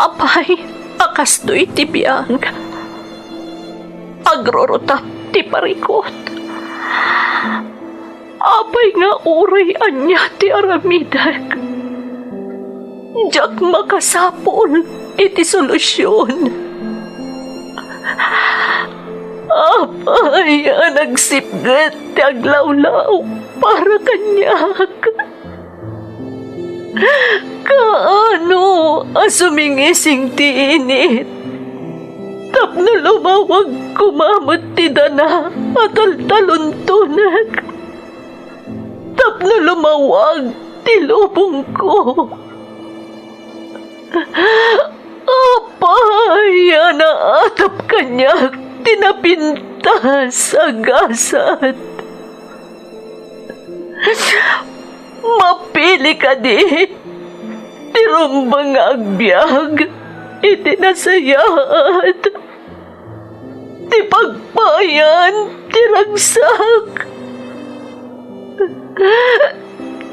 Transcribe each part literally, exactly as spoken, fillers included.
Apay a kastoy ti biag? Agrurutap ti parikut. Apay nga uray ania ti aramidek, diak makasapul iti solusion. Apay a nagsipget ti aglawlaw para kaniak? Kaano a sumingising ti init tapno lumawag koma met ti dana a taltaluntonek? Tapno lumawag ti lubongko. Apay a naatap kaniak ti napintas a gasat? Mapili kadi ti rumbeng nga agbiag iti nasayaat ti pagpayan ti ragsak.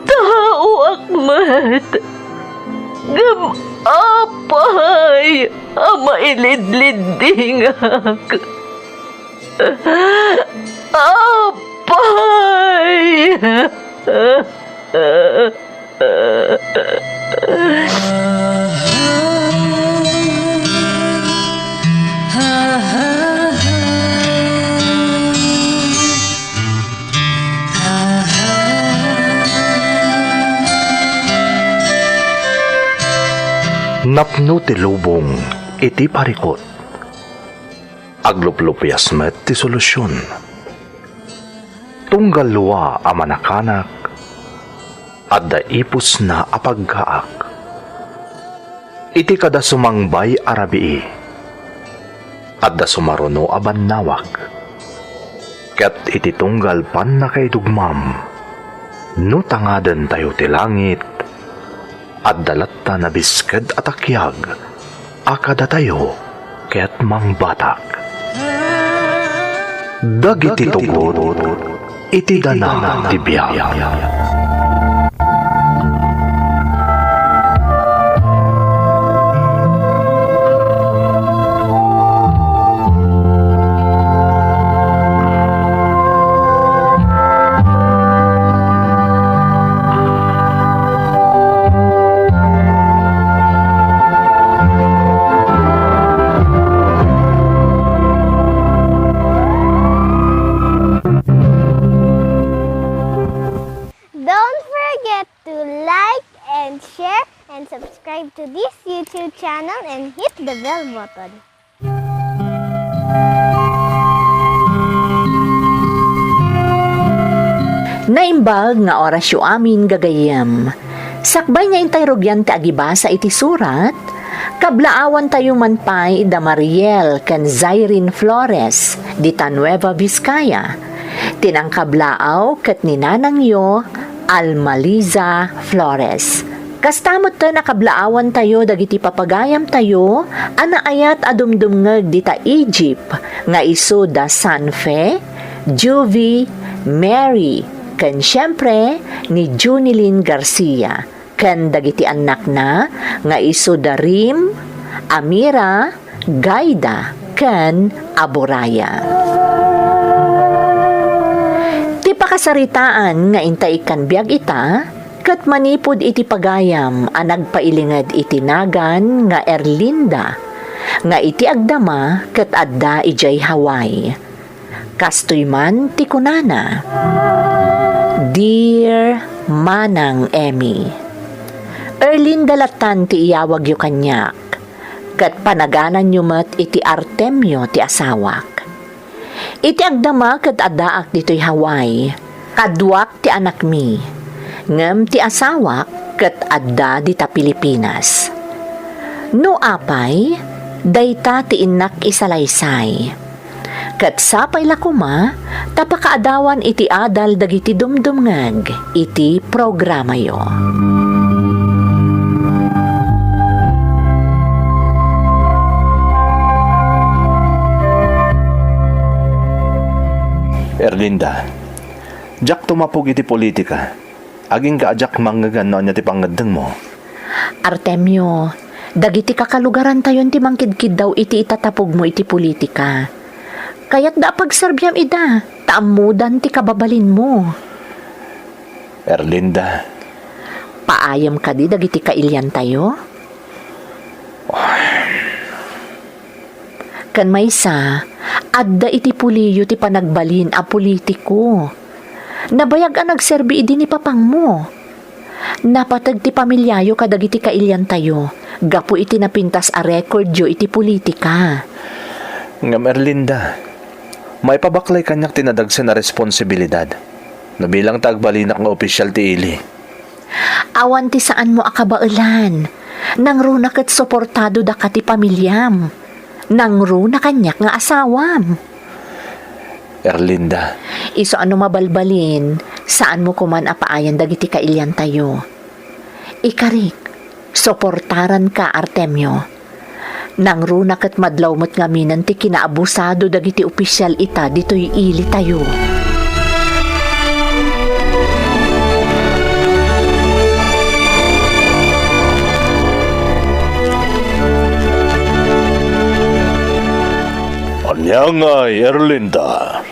Taoak met, ngem apay a mailidliddingak? Apay! Napno ti lubong iti parikut. Agluplupias met ti solusion. Tunggal lua a manakanak, adda ipusna a paggaak. Iti kada sumangbay a rabii, adda sumaruno a bannawag. Ket iti tunggal pannakaidugmam, no tangadentayo ti langit, adda latta nabisked a takiag a kadatayo ket mangbatak. Dagiti tugot iti dana ti biag. Don't forget to like and share and subscribe to this YouTube channel and hit the bell button. Naimbag nga orasyo amin, gagayyem. Sakbay nga intay rugian ti agibasa iti surat, kablaawantayo man pay da Mariel ken Zairine Flores dita Nueva Vizcaya. Ti nangkablaaw ket ni nanangyo, Almaliza Flores. Kasta metten a kablaawantayo dagiti papagayamtayo a naayat a dumdumngeg dita Egypt, nga isu da Sanfe, Juvie, Mary, ken siempre ni Junilin Garcia, ken dagiti annakna nga isu da Rim, Amira, Gaida, ken Aburaya. Ti pakasaritaan nga inta ikkan biag ita, ket manipud iti pagayam a nagpailinged iti nagan nga Erlinda, nga iti agdama ket adda idiay Hawaii. Kastoy man ti kunana, "Dear Manang Emmy, Erlinda lattan ti iyawagyo kaniak, ket panagananyo met iti Artemio ti asawak. Iti agdama ket addaak ditoy Hawaii, kaduak ti anakmi, ngem ti asawak ket adda dita Pilipinas. No apay, dayta ti innak isalaysay. Ket sapay la koma ta pakaadawan iti adal dagiti dumdumngeg iti programayo." Erlinda, diak tumapog iti politika. Agingga a diak mangngegan no ania ti pangngeddengmo. Artemio, Dagiti kakalugarantayon ti mangkidkiddaw iti itatapugmo iti politika. Kayatda a pagserbiam ida, ta ammodan ti kababalinmo. Erlinda. Paayam kadi dagiti kailiantayo? Ken maysa, adda iti puliyo ti panagbalin a politiko. Nabayag a nagserbi idi ni papangmo. Napateg ti pamiliayo kadagiti kailiantayo gapu iti napintas a rekordyo iti politika. Ngem Erlinda, maipabaklay kaniak ti nadagsen a responsibilidad no bilang ta agbalinak nga opisyal ti ili. Awan ti saanmo a kabaelan. Nangruna ket suportado daka ti pamiliam. Nangruna kaniak nga asawam. Erlinda. Isu a no mabalbalin, saanmo koman a paayan dagiti kailiantayo. Ikarik, suportaranka, Artemio. Nangruna ket madlaw met ngaminen ti kinaabusado dagiti opisyal ita ditoy ilitayo. Ania ngay, Erlinda?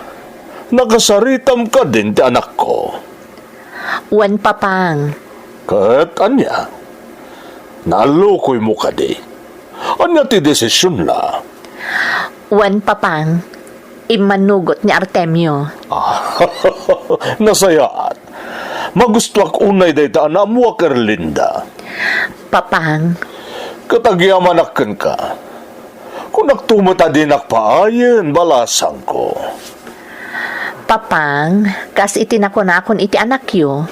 Nakasaritam kadin ti anakko? Wen, Papang. Ket ania? Naallukoymo kadi? Ania ti desisionna? Wen, Papang. Immanugot ni Artemio. Ah, nasayaat. Magustoak unay dayta a naammoak, Erlinda. Papang. Ket agyamanak kenka. Kunakto met a dinak paayen, balasangko. Papang, kas iti nakunakon iti anakyo,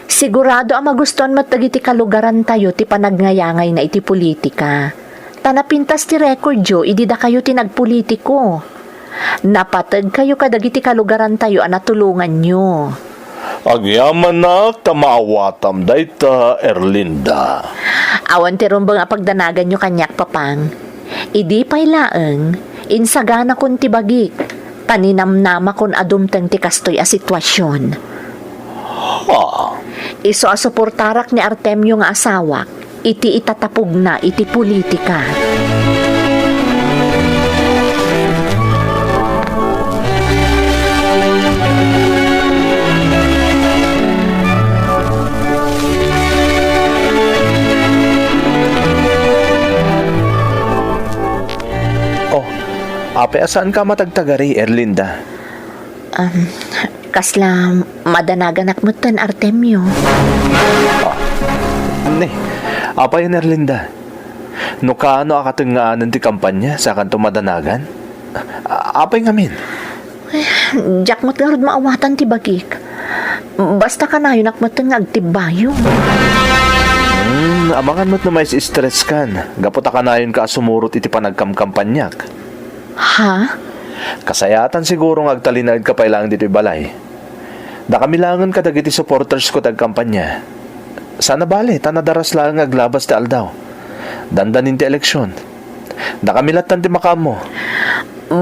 sigurado a magustuan met dagiti kalugarantayo ti panagngayangaynay iti politika. Ta napintas ti rekordyo idi dakayo ti nagpolitiko. Napategkayo kadagiti kalugarantayo a natulonganyo. Agyamanak ta maawatam dayta, Erlinda. Awan ti rumbeng a pagdanaganyo kaniak, Papang. Idi pay laeng, insaganakon ti bagik, ta ninamnamakon a dumteng ti kastoy a situasion. Ha? Isu a suportarak ni Artemio nga asawak iti itatapugna iti politika. Oh, apay a saanka matagtagari, Erlinda? Um, kasla madanaganak metten, Artemio. Ah, ne, apay, Erlinda? No kaano a katengngaanen ti kampanya, sakanto madanagan? A-, apay ngamin? Eh, diak met ngarud maawatan ti bagik. Basta kanayonak metten nga agtibbayo. Hmm, amangan met no mais-stress kan, gapu ta kanayonka a sumurot iti panagkamkampanyak. Ha? Kasayaatan siguro nga agtalinaedka pay laeng ditoy balay. Dakami laengen kadagiti supporters ko ti agkampanya. Saan a bale, ta nadaras laeng nga aglabas ti aldaw. Dandanin ti eleksyon. Dakami lattan ti makaammo.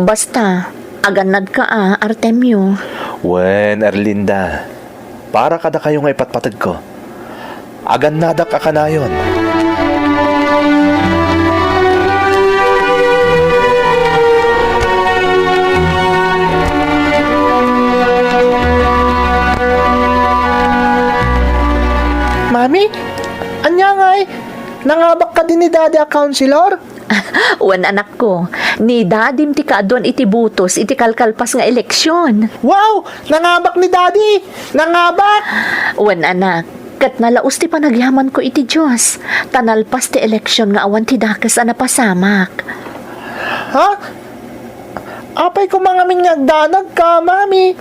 Basta, agannadka a, Artemio. Wen, Erlinda. Para kadakayo nga ipatpategko. Agannadak a kanayon. Mami, ania ngay? Nangabak kadi ni Daddy a councilor? Wen, anakko, ni Dadim ti kaaduan iti butos iti kalkalpas nga eleksyon. Wow! Nangabak ni Daddy! Nangabak! Wen, anak, ket nalaus ti panagyamanko iti Dios, ta nalpas ti eleksyon nga awan ti dakes a napasamak. Ha? Apay koma ngamin nga agdanagka, Mami?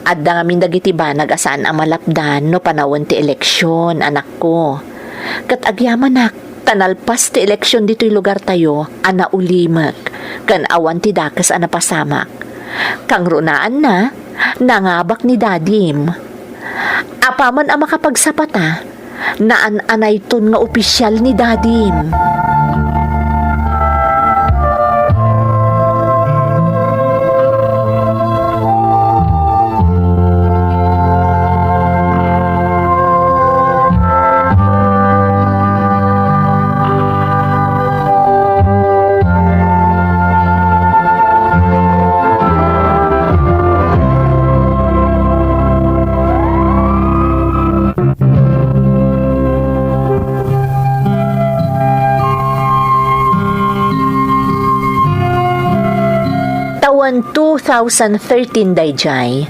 Adda ngamin dagiti banag a saan a malapdan no panawen ti eleksyon, anakko. Ket agyamanak, ta nalpas ti eleksyon ditoy lugartayo a naulimek ken awan ti dakes a napasamak. Kangrunaanna, nangabak ni Dadim. Apaman a makapagsapata, naan-anayton nga opisyal ni Dadim. two thousand thirteen daydiay,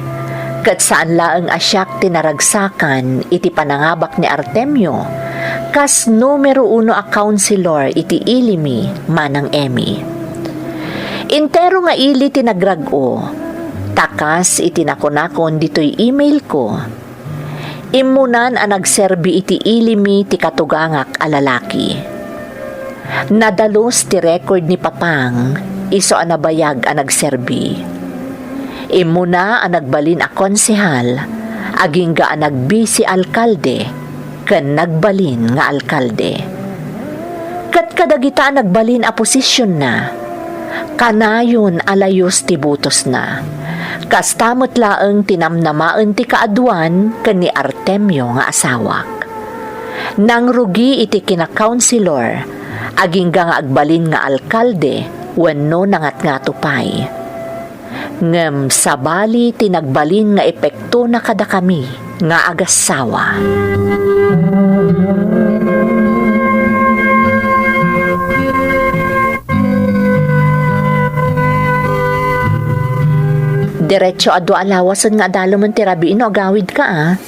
ket saan laeng a siak ti naragsakan iti panangabak ni Artemio kas numero uno a counselor iti ili mi, Manang Emmy. Entero nga ili ti nagrag-o, ta kas iti nakunakon ditoy email ko, immunan a nagserbi iti ili mi ti katugangak a lalaki. Nadalus ti record ni Papang, isu a nabayag a nagserbi. Immuna a nagbalin a konsehal, agingga a nagbisi alkalde, ken nagbalin nga alkalde. Ket kadagita a nagbalin a posisionna, kanayon a layus ti butosna. Kasta met laeng ti namnamaen ti kaaduan ken ni Artemio nga asawak. Nangrugi iti kinakaunsilor, agingga nga agbalin nga alkalde wenno nangatngato pay. Ngem sabali ti nagbalin nga epektona kadakami nga agassawa. Diretso a dua a lawasen nga adalemen ti rabii no agawidka, a.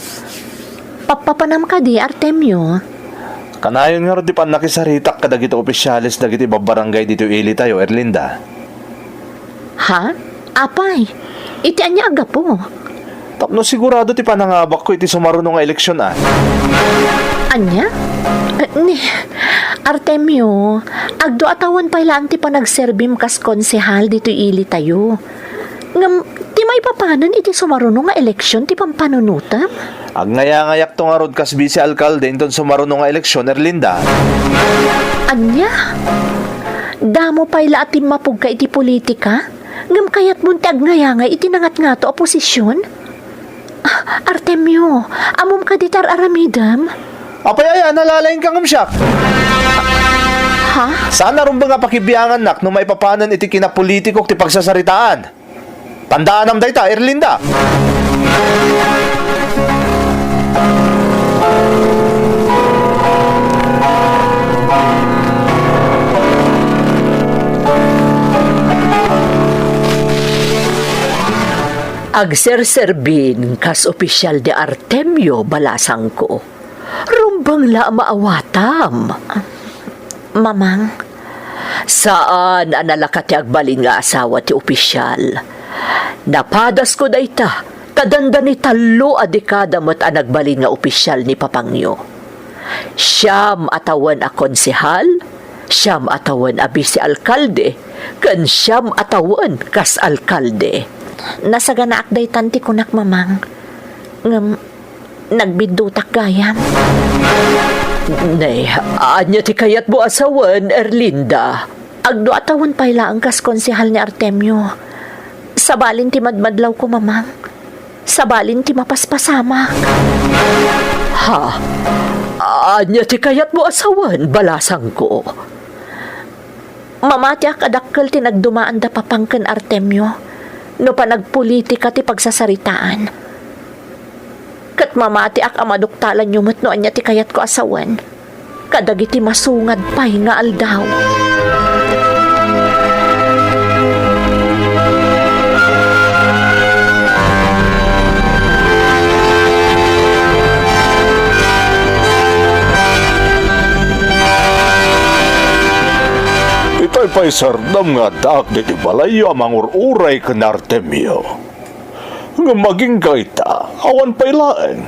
Pappapanam kadi, Artemio? Kanayon ngarud ti pannakisaritak kadagiti opisyales dagiti babbarangay ditoy ilitayo, Erlinda. Ha? Apay, iti ania a gapu? Tapno sigurado ti panangabakko iti sumaruno nga eleksion, a. Ania? Eh, ni, Artemio, agdua a tawen pay laeng ti panagserbim kas konsehal ditoy ilitayo. Ngem, ti maipapanen iti sumaruno nga eleksion ti pampanunotem? Agngayangayak to ngarud kas bisi alkalde inton sumaruno nga eleksion, Erlinda. Ania? Damo pay la a timmapugka iti politika? Ngem kayatmon ti agngayangayak iti nangatngato a posision? Ah, Artemio, ammom kadi ti ar-aramidem? Apay aya, nalalaingka ngem siak? Ha? Saan a rumbeng a pakibiangannak no maipapanen iti kinapolitikok ti pagsasaritaan. Tandaanam dayta, Erlinda. Agserserbin kas opisyal ni Artemio, balasangko. Rumbeng la a maawatam. Mamang. Saan a nalaka ti agbalin nga asawa ti opisyal. Napadasko dayta, ta dandani tallo a dekada met a nagbalin nga opisyal ni papangyo. Siam a tawen a konsehal, siam a tawen a bisi alkalde, ken siam a tawen kas alkalde. Nasaganaak daytan ti kunak, Mamang. Ngem, nagbiddutak gayam. Ne, ania ti kayatmo a sawen, Erlinda? Agdua a tawen pay laeng kas konsehal ni Artemio. Sabalin ti madmadlawko, Mamang. Sabalin ti mapaspasamak. Ha? Ania ti kayatmo a sawen, balasangko? Mamatiak a dakkel ti nagdumaan da Papang ken Artemio no panagpolitika ti pagsasaritaan. Ket mamatiak a maduktalanyo met no ania ti kayatko a sawen kadagiti masungad pay nga aldaw. Itay pay sardam nga addaak ditoy balayyo a mangur-uray ken Artemio. Ngem agingga ita, awan pay laeng.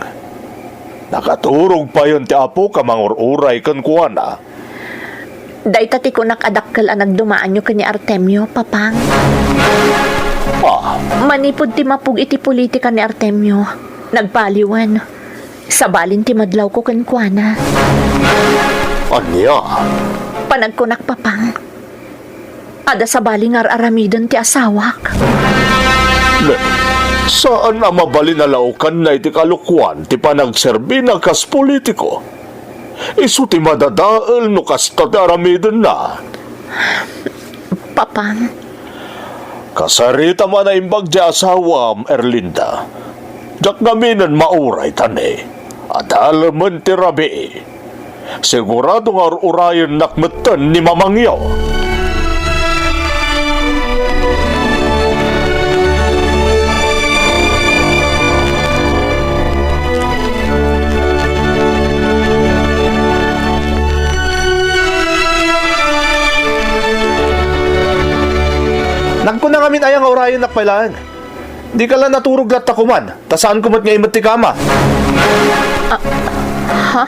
Nakaturog payen ti apok a mangur-uray kenkuana. Dayta ti kunak a dakkel a nagdumaanyo ken ni Artemio, Papang. Ah. Manipud timmapog iti politika ni Artemio, nagbaliwen. Sabalin ti madlawko kenkuana. Ania? Panagkunak, Papang. Adda sabali nga ar-aramiden ti asawak. Ne, saan a mabalin a laokanna iti kalokuan ti panagserbina kas politiko. Isu ti madadael no kasta ti aramidenna. Papang. Kasaritam a naimbag ti asawam, Erlinda. Diak ngaminen mauray ta ne, adalemen ti rabii. Sigurado nga ur-urayennak metten ni mamangyo. Aya nga urayennak pay laeng. Dika la naturog latta koman, ta saanko met nga imet ti kama. Ha?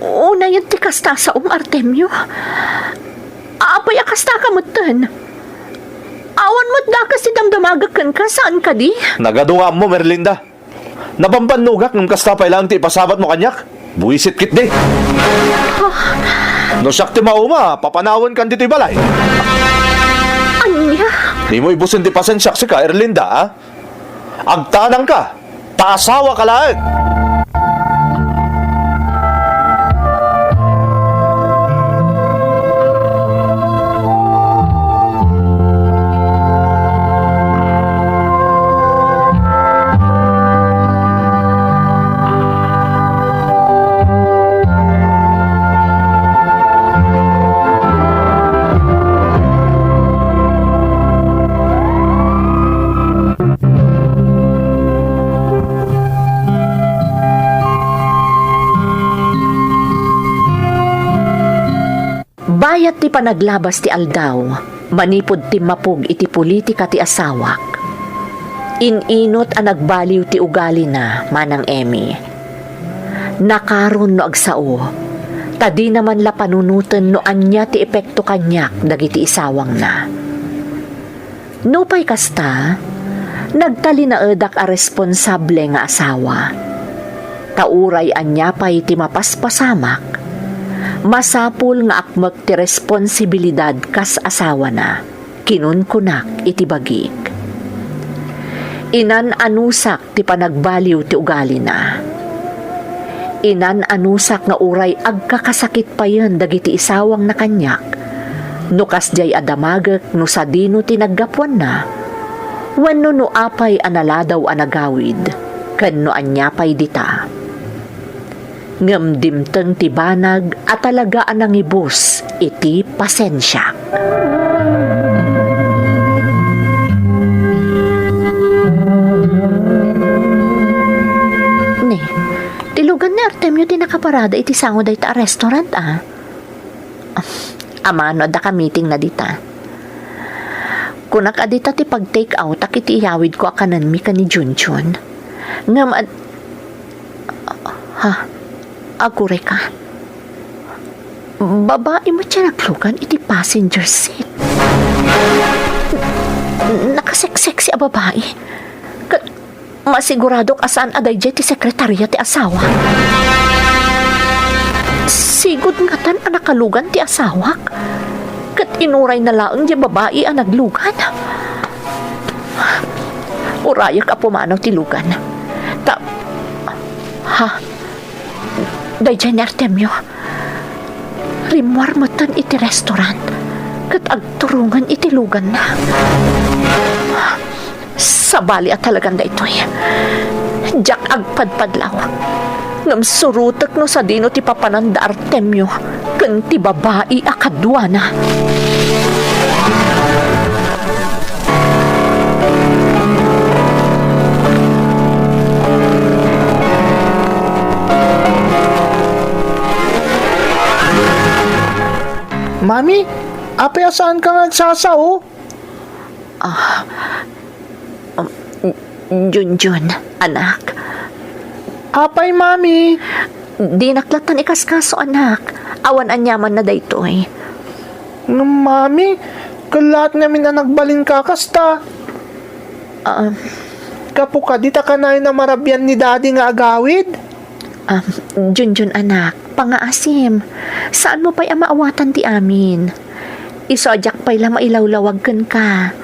Unayen ti kasta a saom, Artemio. Apay a kasta ka metten? Awan met dakes ti damdamagek kenka, saan kadi? Nagadu nga ammom, Erlinda. Nabambannogak ngem kasta pay laeng ti ipasabatmo kaniak. Buisit ketdi. No siak ti mauma, papanawenkan ditoy balay. Ania? Dimo ibusen ti pasensiak sika, Erlinda, a? Agtanangka, ta asawaka laeng. Bayat ti panaglabas ti aldaw, manipud timmapog iti politika ti asawak, in-inot a nagbaliw ti ugalina, Manang Emmy. Nakaron no agsao, ta dina man la panunoten no ania ti epekto kaniak dagiti isawangna. Nupay kasta, nagtalinaedak a responsable nga asawa. Ta uray ania pay ti mapaspasamak, masapul nga akmek ti responsibilidad kas asawana, kinunkunak iti bagik. Inan-anusak ti panagbaliw ti ugalina. Inan-anusak nga uray agkakasakit payen dagiti isawangna kaniak, no kasdiay a damagek no sadino ti naggapuanna, wenno no apay a naladaw a nagawid, ken no ania pay dita. Ngem dimteng ti banag a talaga a nangibus iti pasensiak. Ni, ti lugan ni Artemio ti nakaparada iti sango dayta a restaurant, a. Amano, adda ka meeting na dita. Kunak a dita ti pag-take out a ket iyawidko a kanenmi ken ni Junjun. Ngem ad-, ha? Aguray ka. Babai met ti naglugan iti passenger seat. Nakaseksexy a babai. Ket masiguradok a saan a daydiay ti sekretaria ti asawa. Sigud ngatan a nakalugan ti asawak. Ket inurayna laeng ti babai a naglugan. Urayek a pumanaw ti lugan. Ta, ha? Daydiay ni Artemio. Rimmuar metten iti restaurant ket agturongen iti luganna. Sabali a talagan daytoy. Diak agpadpadlaw. Ngem surotek no sadino ti papanan da Artemio ken ti babai a kaduana. Mami, apay a saanka nga agsasao? Ah, um, Junjun, anak. Apay, Mami? Dinak lattan ikaskaso, anak. Awan aniamanna daytoy. Ngem, Mami, kellaat ngamin a nagbalinka kasta. Um, Gapu kadi ta kanayon a marabian ni Daddy nga agawid? Um, Junjun, anak, pangaasim. Saanmo pay a maawatan ti amin. Isu a diak pay la mailawlawag kenka.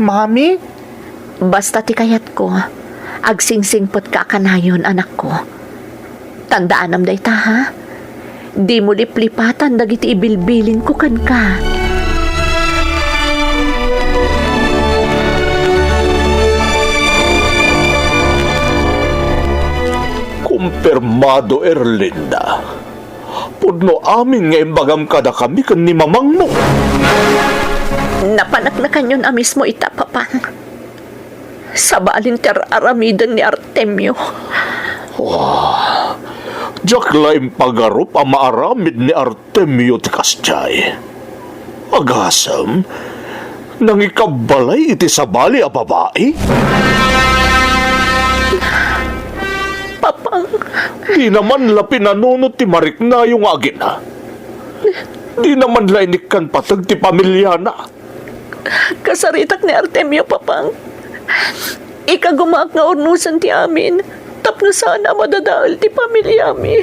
Mami? Basta ti kayatko, agsingsipetka a kanayon, anakko. Tandaanam dayta, ha? Dimo liplipatan dagiti ibilbilinko kenka. Kumpirmado, Erlinda. Pudno amin nga imbagam kadakami ken ni mamangmo. Napaneknekanyon a mismo ita, Papan. Sabalin ti ar-aramiden ni Artemio. Ah, diak la impagarup a maaramid ni Artemio ti kasdiay. Agasem, Nangikabbalay iti sabali a babai? Papang. Dina man la pinanunot ti mariknayo nga agina. Dina man la inikkan pateg ti pamiliana. Kasaritak ni Artemio, Papang. Ikagumaak nga urnosen ti amin tapno saan a madadael ti pamiliami.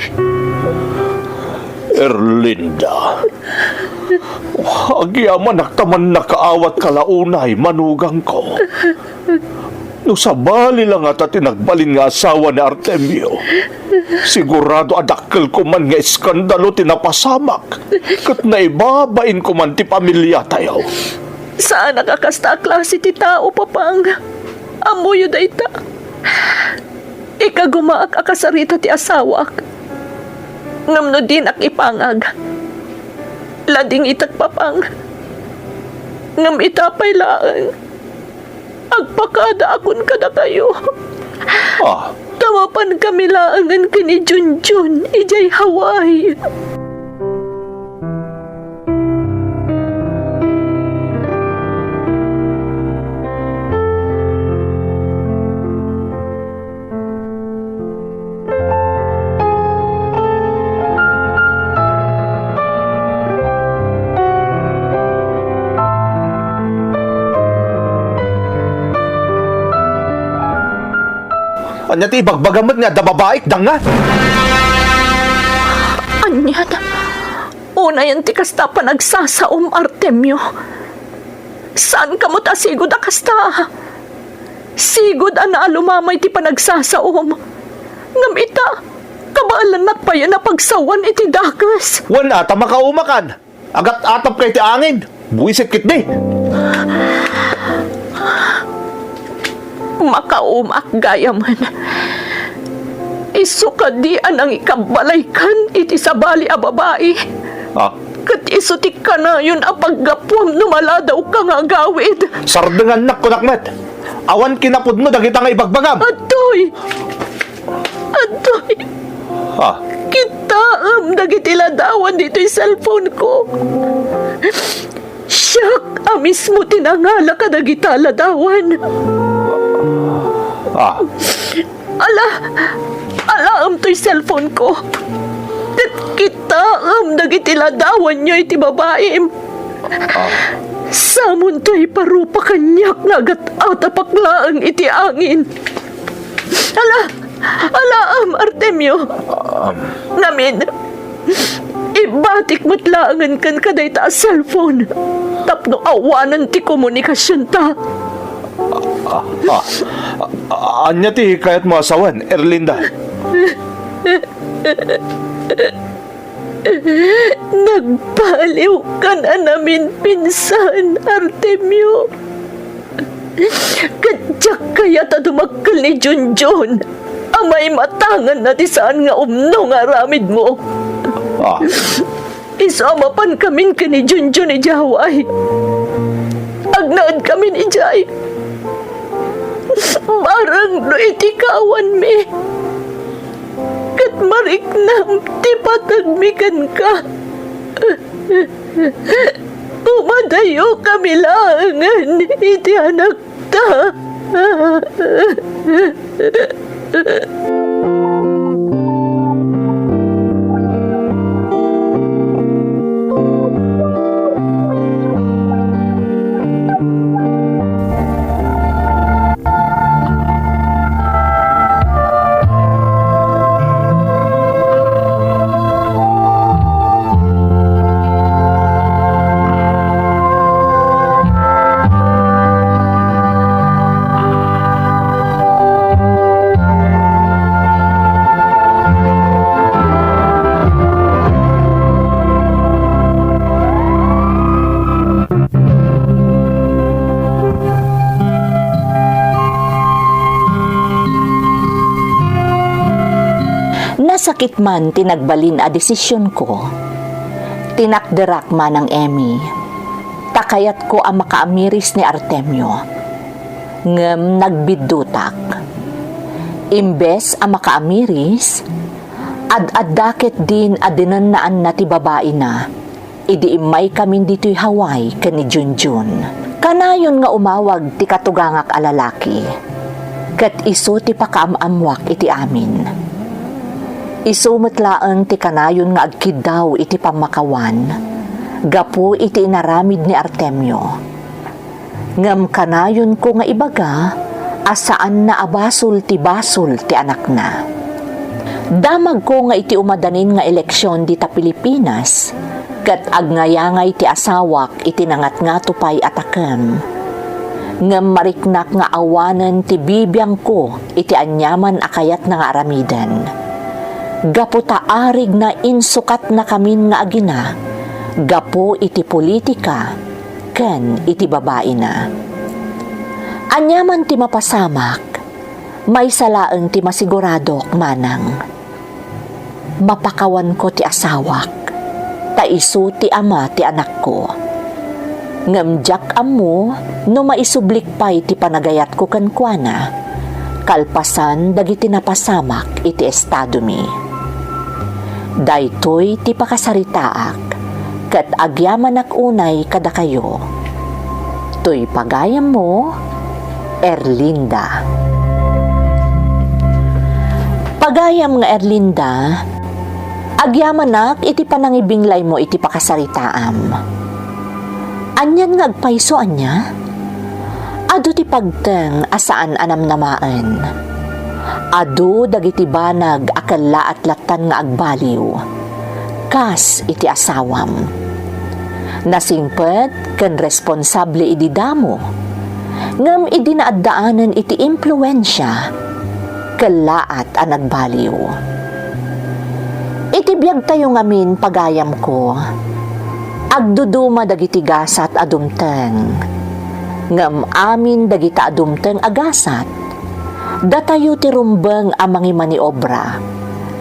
Erlinda, agyamanak ta mannakaawat ka la unay, manugangko. No sabali la ngata ti nagbalin nga asawa ni Artemio, sigurado a dakkel koma nga iskandalo ti napasamak ket naibabain koma ti pamiliatayo. Saanak a kasta a klase ti tao, Papang. Ammoyo dayta. Ikagumaak a kasarita ti asawak. Ngem no dinak ipangag, ladingitak, Papang. Ngem ita pay laeng, agpakadaakon kadakayo. Ah. Ta mapankami laengen ken ni Junjun idiay Hawaii. Ania ti ibagbagam met nga adda babaik, danga? Ania ta? Unayen ti kasta panagsasaom, Artemio. Saan kamo ta sigud a kasta? Sigud a naalumamay ti panagsasaom. Ngem ita, kabaelannak payen a pagsawan iti dakes. Wen a ta makaumakan. Agat-atapka iti angin. Buisit ketdi. Makaumak gayamen. Isu kadi a nangikabbalaykan iti sabali a babai? Ah. Ket isu ti kanayon a paggapuam no maladawka nga agawid. Sardengannak, kunak met. Awan kinapudno dagita nga ibagbagam. Adtoy! Adtoy! Ah. Kitaem dagiti ladawan ditoy cellphone ko. Siak a mismo ti nangala kadagita ladawan. Ah. Ala, alaem toy cellphone ko. Ket kitaem dagiti ladawanyo iti babaim. Ah. Samonto iparupa kaniak nga agat-atapak laeng iti angin. Ala, alaem, Artemio. Um. Ngamin, ibatik met laengen kenka dayta a cellphone tapno awanen ti komunikasionta. Ah, ah, ah, ania ti kayatmo a sawen, Erlinda? Nagbaliwkan a naminpinsan, Artemio. Ket diak kayat a dumakkel ni Junjun a maimatanganna ti saan nga umno nga aramidmo. Ah. Isu a mapankamin ken ni Junjun idiay Hawaii. Agnaedkamin idiay. Bareng no iti kawanmi. Ket mariknam ti pategmi kenka. Umadayokami laengen iti anakta. Nasakit man ti nagbalin a desisionko. Tinakderak, Manang Emmy, ta kayatko a makaamiris ni Artemio. Ngem nagbiddutak. Imbes a makaamiris, ad-adda ketdin a dinennaanna ti babaina idi immaykamin ditoy Hawaii ken ni Junjun. Kanayon nga umawag ti katugangak a lalaki, ket isu ti pakaam-ammoak iti amin. Isu met laeng ti kanayon nga agkiddaw iti pammakawan gapu iti inaramid ni Artemio. Ngem kanayonko nga ibaga a saanna a basol ti basol ti anakna. Damagko nga iti umadanin nga eleksion dita Pilipinas, ket agnayangay ti asawak iti nangatngato pay a takem. Ngem mariknak nga awanen ti bibiangko iti aniaman a kayatna nga aramiden. Gapu ta arigna insukatnakamin nga agina gapu iti politika ken iti babaina. Aniaman ti mapasamak, maysa laeng ti masiguradok, manang. Mapakawanko ti asawak, ta isu ti ama ti anakko. Ngem diak ammo no maisublik pay ti panagayatko kenkuana, kalpasan dagiti napasamak iti estadomi. Daytoy ti pakasaritaak, ket agyamanak unay kadakayo. Toy pagayammo, Erlinda. Pagayam nga Erlinda, agyamanak iti panangibinglaymo iti pakasaritaam. Anian nga agpayso ania? Adu ti pagteng a saan a namnamaen. Adu dagiti banag a kellaat lattan nga agbaliw, kas iti asawam. Nasingpet ken responsable idi damo, ngem idi naaddaanen iti impluensia, kellaat a nagbaliw. Iti biagtayo ngamin, pagayamko, agduduma dagiti gasat a dumteng, ngem amin dagita a dumteng a gasat, datayo ti rumbeng a mangimaniobra,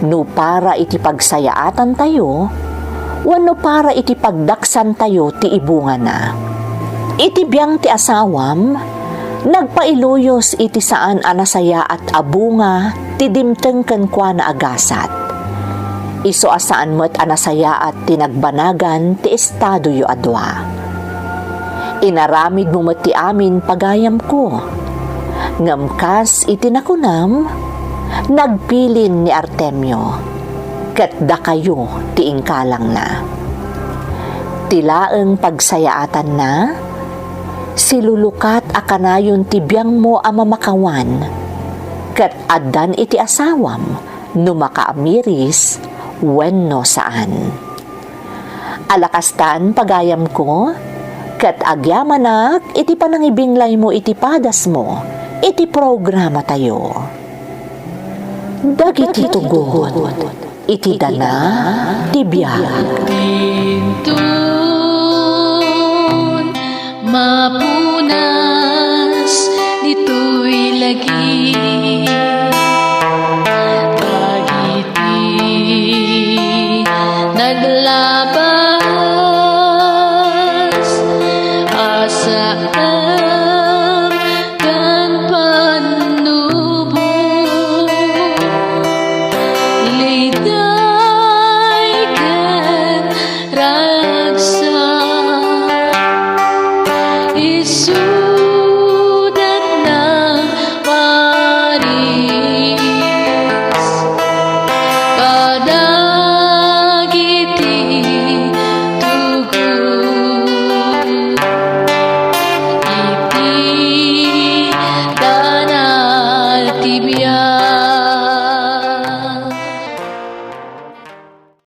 no para iti pagsayaatantayo wenno para iti pagdaksantayo ti ibungana. Iti biang ti asawam, nagpailuyos iti saan a nasayaat a bunga ti dimteng kenkuana a gasat. Isu a saan met a nasayaat ti nagbanagan ti estadoyo a dua. Inaramidmo met ti amin, pagayamko. Ngem kas iti nakunam, nagbilin ni Artemio, ket dakayo ti ingkalangna. Ti laeng pagsayaatanna, silulukat a kanayon ti biangmo a mamakawan, ket addan iti asawam no makaamiris wenno saan. Ala kastan, pagayamko, ket agyamanak iti panangibinglaymo iti padasmo iti programatayo. Dagiti tugot iti dana ti biag. Inton mapunas ditoy lagi. Dagiti naglaba